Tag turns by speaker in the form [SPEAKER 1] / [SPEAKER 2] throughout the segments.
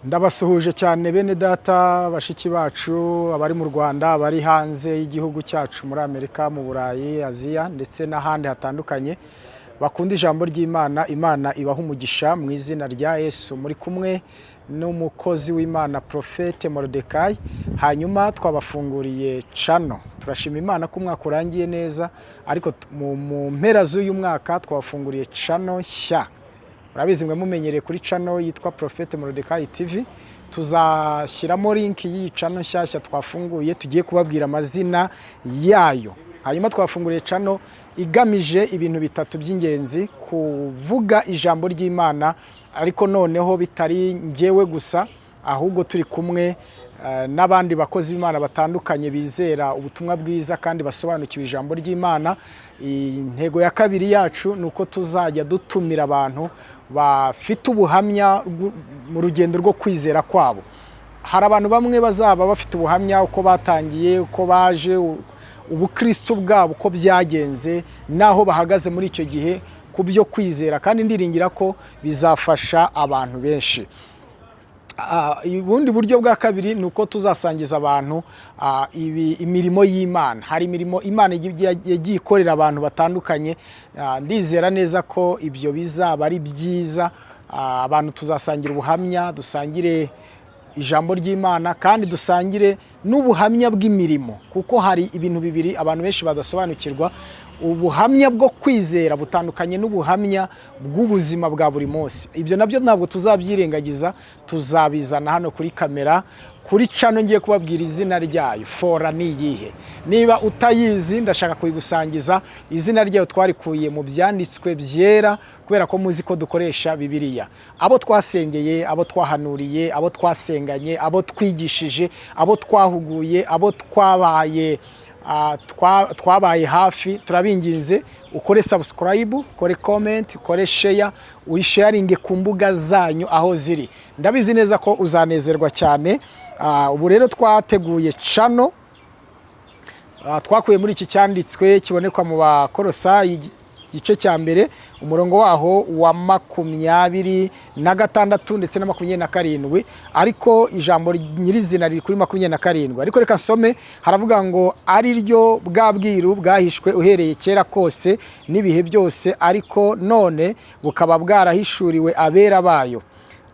[SPEAKER 1] Ndabasuhuje cyane bene data, bashiki bacu, abari mu Rwanda, abari hanze y'igihugu cyacu, muri Amerika, mu Burayi, Aziya ndetse n'ahandi hatandukanye bakunda ijambo ry'Imana. Imana ibaha umugisha mu izina rya Yesu. Muri kumwe n'umukozi w'Imana, Prophète Morodekayi. Hanyuma twabafunguriye channel. Turashima Imana ko umwaka urangiye neza, ariko mu mpera z'uyu mwaka twabafunguriye channel nshya. Murabizi, mwe mumenyereye kuri channel yitwa Prophète Morodekayi TV. Tuzashyiramo link y'iyi channel nshyashya twafunguye, tugiye kubabwira amazina yayo. Hanyuma twafunguriye channel igamije ibintu bitatu by'ingenzi: kuvuga ijambo ry'Imana, ariko noneho bitari njyewe gusa, ahubwo turi kumwe n'abandi bakozi b'Imana batandukanye bizera ubutumwa bwiza kandi basobanukiwe ijambo ry'Imana. Intego ya kabiri yacu ni uko tuzajya dutumira abantu bafite ubuhamya mu rugendo rwo kwizera kwabo. Hari abantu bamwe bazaba bafite ubuhamya, uko batangiye, uko baje, ubukristo bwabo uko byagenze n'aho bahagaze muri icyo gihe ku byo kwizera, kandi ndiringira ko bizafasha abantu benshi. Ubundi buryo bwa kabiri ni uko tuzasangiza abantu imirimo y'Imana. Hari imirimo Imana yagiye ikorera abantu batandukanye. Ndizera neza ko ibyo bizaba ari byiza. Abantu tuzasangira ubuhamya, dusangire ijambo ry'Imana kandi dusangire n'ubuhamya bw'imirimo, kuko hari ibintu bibiri abantu benshi badasobanukirwa. Ubuhamya bwo kwizera butandukanye n'ubuhamya bw'ubuzima bwa buri munsi. Ibyo nabyo ntabwo tuzabyirengagiza, tuzabizana hano kuri kamera, kuri channel ngiye kubabwira izina ryayo. Fora ni iyihe? Niba utayizi, ndashaka kuyigusangiza. Izina ryayo twarikuye mu byanditswe byera, kubera ko muzi ko dukoresha Bibiliya. Abo twasengeye, abo twahanuriye, abo twasenganye, abo twigishije, abo twahuguye, abo twabaye hafi, turabinginze, ukore subscribe, ukore comment, ukore share, uyisharinge ku mbuga zanyu aho ziri. Ndabizi neza ko uzanezerwa cyane. Ubu rero twateguye channel twakuye muri iki cyanditswe kibonekwa mu Bakorosayi, igice cya mbere, umurongo waho wa 26 ndetse na 27, ariko ijambo nyirizina riri kuri 27. Ariko reka nsome. Haravuga ngo: "Ari ryo bwa bwiru bwahishwe uhereye kera kose n'ibihe byose, ariko none bukaba bwarahishuriwe abera bayo,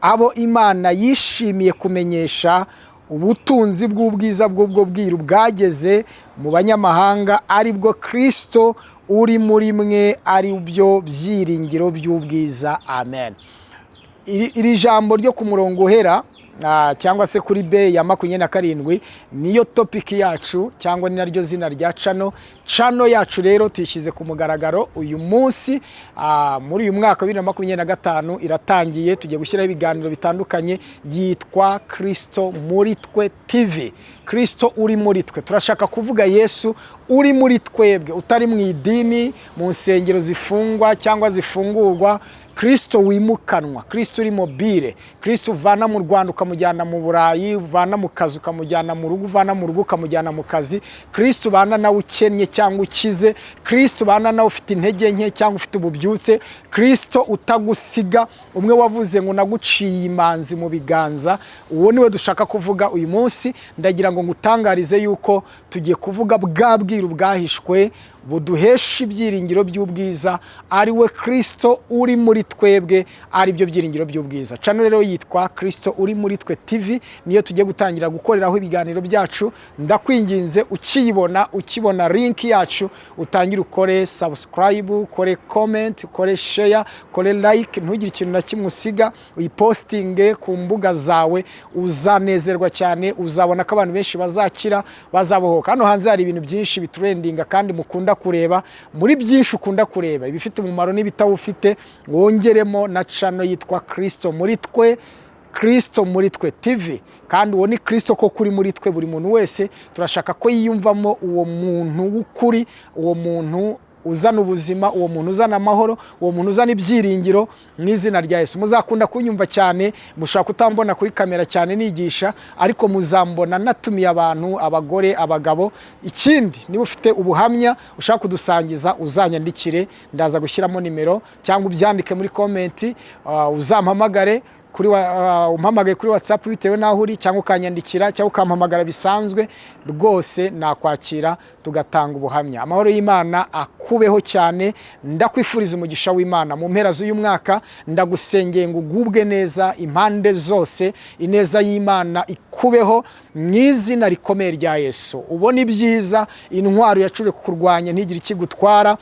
[SPEAKER 1] abo Imana yishimiye kumenyesha ubutunzi bw'ubwiza bw'ubwo bwiru bwageze mu banyamahanga, ari bwo Kirisito uri muri mwe, ari byo byiringiro by'ubwiza." Amen. Iri jambo ryo ku murongo uhera cyangwa se kuri B ya 27 niyo topic yacu, cyangwa ni naryo zina rya channel. Channel yacu rero tuyishyize ku mugaragaro uyu munsi, muri uyu mwaka wa 2025 iratangiye. Tugiye gushyiraho ibiganiro bitandukanye. Yitwa Kristo muri twe TV. Kristo uri muri twe. Turashaka kuvuga Yesu uri muri twebwe, utari mu idini, mu nsengero zifungwa cyangwa zifungurwa, Kristo wimukanwa, Kristo uri mobile, Kristo uvana mu Rwanda ukamujyana mu Burayi, uvana mu kazi ukamujyana mu rugo, uvana mu rugo ukamujyana mu kazi, Kristo ubana nawe ukennye cyangwa ukize, Kristo ubana nawe ufite intege nke cyangwa ufite ububyutse, Kristo utagusiga, umwe wavuze ngo: "Naguciye imanzi mu biganza." Uwo niwe dushaka kuvuga uyu munsi. Ndagira ngo ngutangarize yuko tugiye kuvuga bwa bwiru bwahishwe buduhesha ibyiringiro by'ubwiza, ari we Kristo uri muri twebwe, ari byo byiringiro by'ubwiza. Channel rero yitwa Kristo uri muri twe TV, niyo tugiye gutangira gukoreraho ibiganiro byacu. Ndakwinginze, ukiyibona, ukibona link yacu, utangire ukore subscribe, ukore comment, ukore share, ukore like, ntugire ikintu na kimwe usiga, uyipostinge ku mbuga zawe. Uzanezerwa cyane, uzabona ko abantu benshi bazakira, bazabohoka. Hano hanze hari ibintu byinshi bitrendinga kandi mukunda kureba. Muri byinshi ukunda kureba, ibifite umumaro n'ibitawufite, wongeremo na channel yitwa Kristo muri twe, Kristo muri twe TV. Kandi uwo ni Kristo ko kuri muri twe. Buri muntu wese turashaka ko yiyumvamo uwo muntu w'ukuri, uwo muntu uzana ubuzima, uwo muntu uzana amahoro, uwo muntu uzana ibyiringiro mu izina rya Yesu. Muzakunda kunyumva cyane. Mushobora kutambona kuri kamera cyane nigisha, ariko muzambona natumiye abantu, abagore, abagabo. Ikindi, niba ufite ubuhamya ushaka kudusangiza, uzanyandikire, ndaza gushyiramo nimero, cyangwa ubyandike muri comment, uzampamagare. Kuri umpamagaye kuri WhatsApp bitewe n'aho uri, cyangwa ukanyandikira, cyangwa ukampamagara bisanzwe, rwose nakwakira tugatanga ubuhamya. Amahoro y'Imana akubeho cyane. Ndakwifuriza umugisha w'Imana mu mpera z'uyu mwaka. Ndagusengeye ngo ugubwe neza impande zose, ineza y'Imana ikubeho mu izina rikomeye rya Yesu. Ubone ibyiza, intwaro yacuriwe kukurwanya ntigire ikigutwara,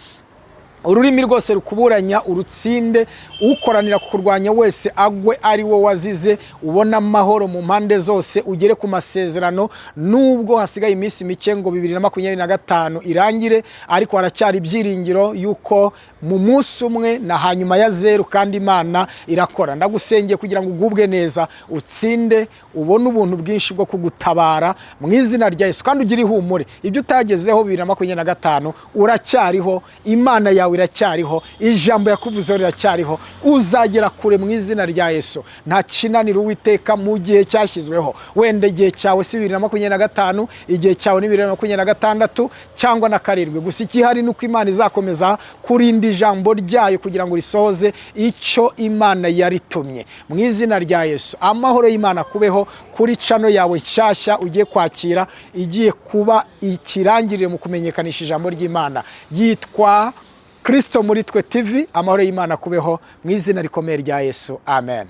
[SPEAKER 1] ururimi rwose rukuburanya urutsinde, ukoranira kukurwanya wese agwe ari wo wazize. Ubone amahoro mu mpande zose, ugere ku masezerano. Nubwo hasigaye iminsi mike ngo 2025 irangire, ariko haracyari ibyiringiro yuko mu munsi umwe na hanyuma ya zeru, kandi Imana irakora. Ndagusengeye kugira ngo ugubwe neza, utsinde, ubone ubuntu bwinshi bwo kugutabara mu izina rya Yesu, kandi ugire ihumure. Ibyo utagezeho 2025, uracyariho, Imana yawe iracyariho, ijambo yakuvuzeho riracyariho, uzagera kure mu izina rya Yesu. Nta kinanira Uwiteka mu gihe cyashyizweho. Wenda igihe cyawe si 2025, igihe cyawe ni 2026 cyangwa na karindwi. Gusa ikihari ni uko Imana izakomeza kurinda ijambo ryayo kugira ngo risohoze icyo Imana yaritumye mu izina rya Yesu. Amahoro y'Imana kubeho kuri channel yawe nshyashya ugiye kwakira, igiye kuba ikirangirire mu kumenyekanisha ijambo ry'Imana, yitwa Kristo muri Twe TV. Amahoro y'Imana kubeho mu izina rikomeye rya Yesu, amen.